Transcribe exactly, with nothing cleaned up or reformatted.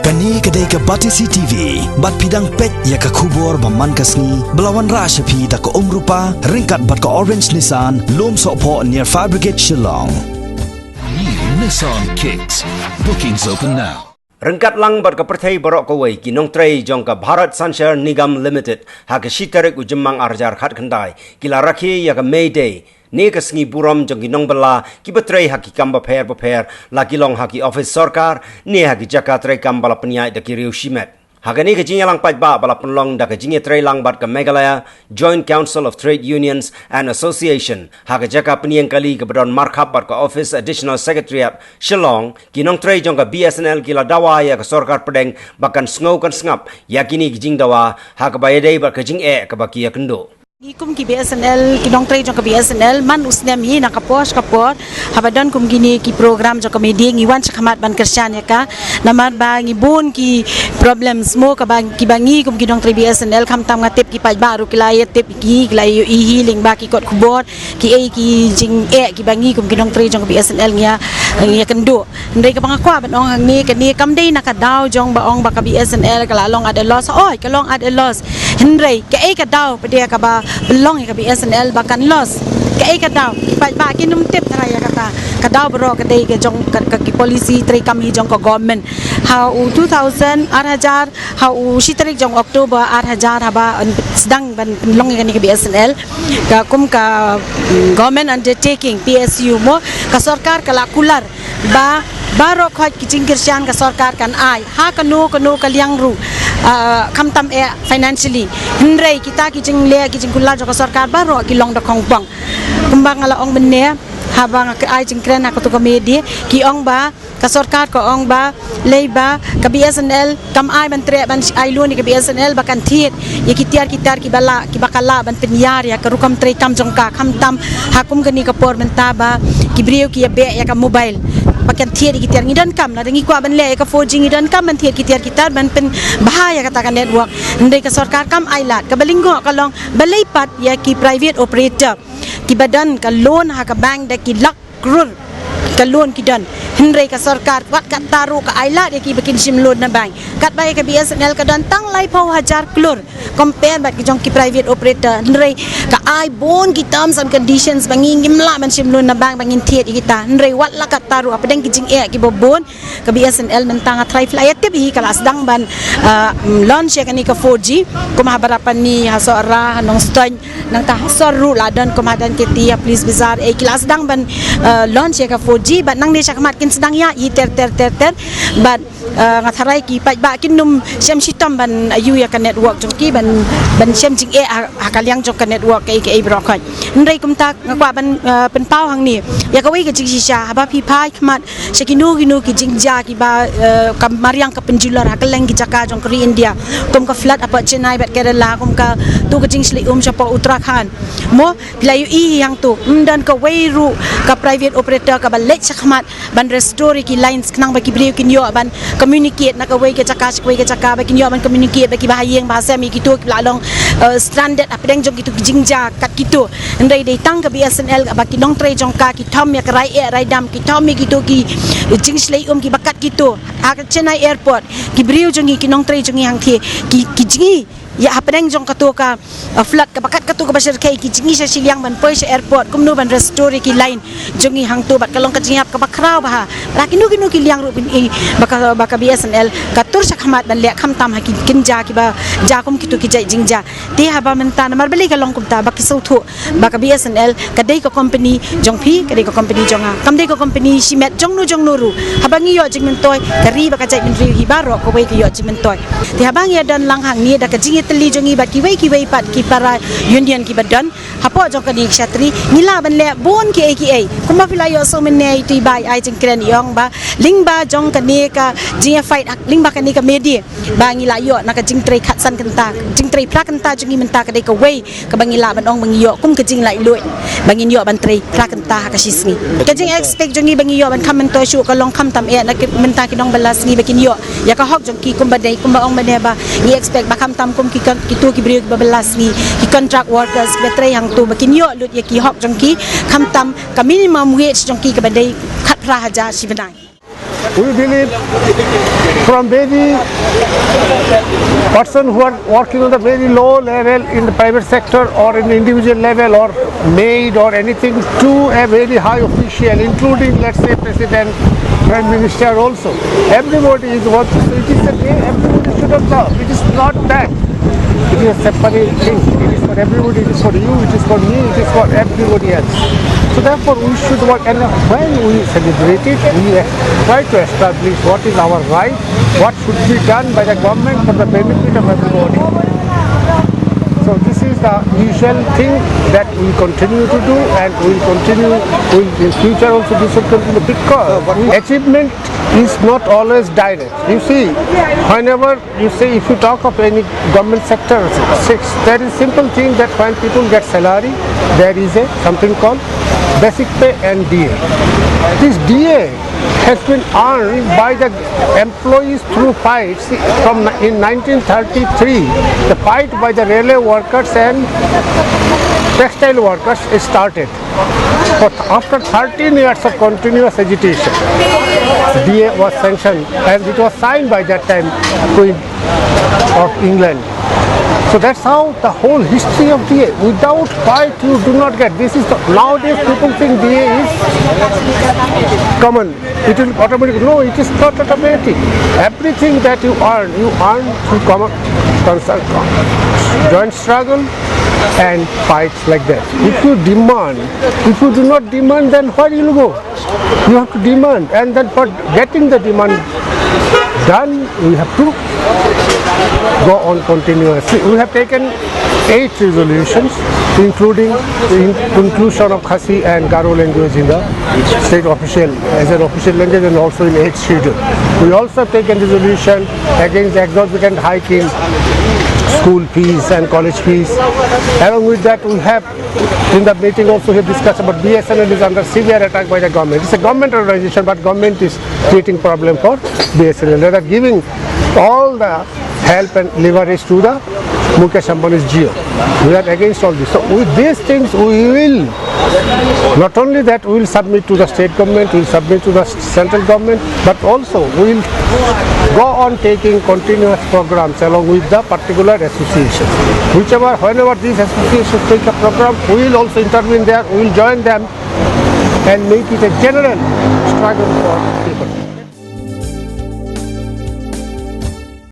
Kane ka dei ka Batesi T V, bad phi dang peit ïa ka khubor ba man ka sngi, ba la wanrah sha phi da ka Umrupa, ryngkat bad ka Orange Nissan, Lumsohphoh near Fire Brigade, Shillong. New Nissan Kicks. Bookings open now. Ryngkat lang bad ka pyrthei baroh kawei, ki nongtrei jong ka Bharat Sanchar Nigam Limited, ha ka shi tarik u Jymmang ar hajar khatkhyndai, ki la rakhe ïa ka May Day, ne ka sngi burom jong ki nongbylla kiba trei ha ki kam bapher bapher, la ki long ha ki ophis sorkar ne ha ki jaka treikam ba la pynïaid da ki riew shimet. Ha kane ka jingïalang paidbah ba la pynlong da ka jingïatreilang bad ka Meghalaya Joint Council of Trade Unions and Association, ha ka jaka pynïeng kali kaba don markhap bad ka ophis Additional Secretariat, Shillong, ki nongtrei jong ka B S N L ki la dawa ïa ka sorkar pdeng ba kan sngew kan sngap ïa kine ki jingdawa, ha kaba ïadei bad ka jingeh kaba ki ïakynduh. Ngi kum ki B S N L, ki nongtrei jong ka B S N L, man u snem hi na ka por sha ka por, haba don kum kine ki program jong ka May Day, ngi wan shakhmat ban kyrshan ïa ka. Namar ba ngi bun ki problems mo kaba, kiba ngi kum ki nongtrei B S N L, khamtam nga tip ki paidbah ruh ki la ïa tip, ki, ki la ïohi hi lyngba ki kot khubor, kiei ki jingeh kiba ngi kum ki nongtrei jong ka B S N L ngi ïa, ngi ïakynduh. Hynrei kaba nga kwah ban ong hangne, kane kam dei na ka daw jong ba ong ba ka B S N L ka la long at a loss. Oi, ka long at a loss. Hynrei kaei ka daw pat ïa kaba pynlong ïa ka B S N L ba kan loss? Kaei ka daw? Paidbah kin ym tip tharai ïa kata. Ka daw baroh ka dei ka jong ka, ka ki policy treikam hi jong ka government. Ha u two thousand, ar hajar, ha u shi tarik jong October ar hajar, haba, um, sdang ban pynlong ïa kane ka B S N L, ka kum ka, mm, government undertaking, P S U mo, ka sorkar ka la kular ba baroh khoit ki jingkyrshan ka sorkar kan ai ha kano kano ka liang ruh, ah, khamtam eh financially. Hynrei kita ki jingleh, ki jingkular jong ka sorkar baroh ki long da khongpong. Kumba nga la ong mynne, haba nga ai jingkren ha kato ka May Day, ki ong ba ka sorkar ka ong ba, lei ba ka B S N L kam ai ban treh ban ai loan ïa ka B S N L ba kan thied ïa ki tiar ki tar kiba lah, kiba ka lah ban pynïar ïa ka rukom treikam jong ka, khamtam ha kum kane ka por mynta ba ki briew ki ïa beh ïa ka mobile, ba kan thied ïa ki tiar. Ngi donkam, lada ngi kwah ban leh ïa ka four G, ngi donkam ban thied ki tiar ki tar ban pynbha ïa kata ka network. Hynrei ka sorkar kam ai lad. Kaba lyngngoh ka long, balei pat ïa ki private operator kiba don ka loan ha ka bank da ki lak klur ka loan ki don, hynrei ka sorkar wat katta ruh ka ai lad ïa ki ba kin shim loan na bank. Katba ïa ka B S N L ka don tang laiphew hajar klur compare bad ki jong ki private operator, hynrei ka ai bun ki terms and conditions ba ngi ngim lah ban shim loan na bank ba ngin thied ïa kita. Hynrei wat la katta ruh, hapdeng ki jingeh kiba bun, ka B S N L mynta nga tharai phi la ïa tip hi, ka la sdang ban, ah, launch ïa kane ka four G, kum ha Barapani, ha Sohra, ha Nongstoiñ, nangta ha Sor ruh la don, kum ha Dhankheti, ha Police Bazar, eh, ki la sdang ban, ah, launch ïa ka four G, bad nangne shakhmat kin sdang ïa hi ter ter ter ter, bad, ah, nga tharai ki paidbah kin ym shem shitom ban ïoh ïa ka network jong ki, ban, ban shem jingeh ha, ha ka liang jong ka network kaei kaei baroh khoit. Hynrei kumta nga kwah ban, eh, pynpaw hangne ïa kawei ka jingshisha, haba phi phai khmat sha kino kino ki jingjia kiba, eh, ka mariang ka pynjulor ha kylleng ki jaka jong ka ri India, kum ka flood hapoh Chennai bad Kerala, kum kato ka jingshlei um shapoh Uttarakhand. Mo, phi la ïohi hi hangto, ym don kawei ruh ka private operator kaba leit shakhmat ban restore ïa ki lines khnang ba ki briew kin ïoh ban communicate na kawei ka jaka sha kawei ka jaka, ba kin ïoh ban communicate bad kiba ha ïing ba ha sem, ïa kito kiba la long, eh, stranded hapdeng jong kito ki jingjia kat kito. Hynrei dei tang ka B S N L bad ki nongtrei jong ka ki thom ïa ka rai eh rai dam, ki thom ïa kito ki jingshlei um kiba kat kito. Ha ka Chennai Airport, ki briew jong ngi, ki nongtrei jong ngi hangthie, ki, ki jngi ïa hapdeng jong kato ka, uh, flood kaba kat kato kaba shyrkhei, ki jngi sha shiliang ban poi sha airport, kumno ban restore ïa ki line jong ngi hangto, bad ka long ka jingïap kaba khraw bha. Bad ha kino kino ki liang ruh phin i ba ka, ba ka B S N L ka tur shakhmat ban leh, khamtam ha ki kynja kiba jia kum kito ki jait jingjia. Te haba mynta namar balei ka long kumta, ba ki sngewthuh ba ka B S N L ka dei ka company jong phi, ka dei ka company jong nga, kam dei ka company shimet jong no jong no ruh. Haba ngi ïoh jingmyntoi, ka ri bad ka jaitbynriew hi baroh kawei ka ïoh jingmyntoi. Te haba ngi ïa don lang hangne da ka jingïatylli jong ngi bad kiwei kiwei pat ki para union kiba don hapoh jong kane ka shatri, ngi lah ban leh bun kiei kiei. Kumba phi la ïohsngew mynne ïa itu i bah i ai jingkren, i ong ba lyngba jong kane ka jingïa fight, lyngba kane ka May Day, ba ngi la ïoh na ka jingtrei khatsan kynta, jingtrei phra kynta jong ngi mynta ka dei kawei kaba ngi lah ban ong ba ngi ïoh kum ka jinglaitluid ba ngin ïoh ban trei phra kynta ha ka shi sngi. Ka jingexpect jong ngi ba ngi ïoh ban kham myntoi shuh ka long khamtam eh na ki, mynta ki nongbylla sngi ba kin ïoh ïa ka hok jong ki, kumba dei, kumba ong mynne ba ngi expect ba khamtam kum ki kon-, kito ki briew kiba bylla sngi, ki contract workers kiba trei hangto, ba kin ïoh lut ïa ki hok jong ki, khamtam ka minimum wage jong ki kaba dei khatphra hajar shi bnai. We believe From very person who are working on the very low level in the private sector or in the individual level or maid or anything to a very high official, including, let's say, president, prime minister also. Everybody is working. So it is a day everybody should observe. It is not that it is a separate thing. It is for everybody. It is for you. It is for me. It is for everybody else. So therefore, we should work. And when we celebrate it, we try to establish what is our right, what should be done by the government for the benefit of everybody. So this is the usual thing that we continue to do, and we will continue, will in future also this will continue, because achievement is not always direct. You see, whenever you see, if you talk of any government sector, six, there is simple thing that when people get salary, there is a something called basic pay and D A. This D A has been earned by the employees through fights. From in nineteen thirty-three, the fight by the railway workers and textile workers started. But after thirteen years of continuous agitation, D A was sanctioned and it was signed by that time Queen of England. So that's how the whole history of D A. Without fight, you do not get. This is the, nowadays people think D A is common. It will automatic. No, it is not automatic. Everything that you earn, you earn through common concern, joint struggle, and fights like that. If you demand, if you do not demand, then where you will go? You have to demand, and then for getting the demand done, we have to go on continuously. We have taken eight resolutions, including the in- inclusion of Khasi and Garo language in the state official, as an official language, and also in eighth schedule. We also have taken resolution against exorbitant hike in school fees and college fees. Along with that, we have in the meeting also we have discussed about B S N L is under severe attack by the government. It's a government organization, but government is creating problem for B S N L. They are giving all the help and leverage to the Mukesh Ambani's Jio. We are against all this. So with these things, we will, not only that, we will submit to the state government, we will submit to the central government, but also we will go on taking continuous programs along with the particular association. Whichever, whenever these associations take a program, we will also intervene there, we will join them and make it a general struggle for people.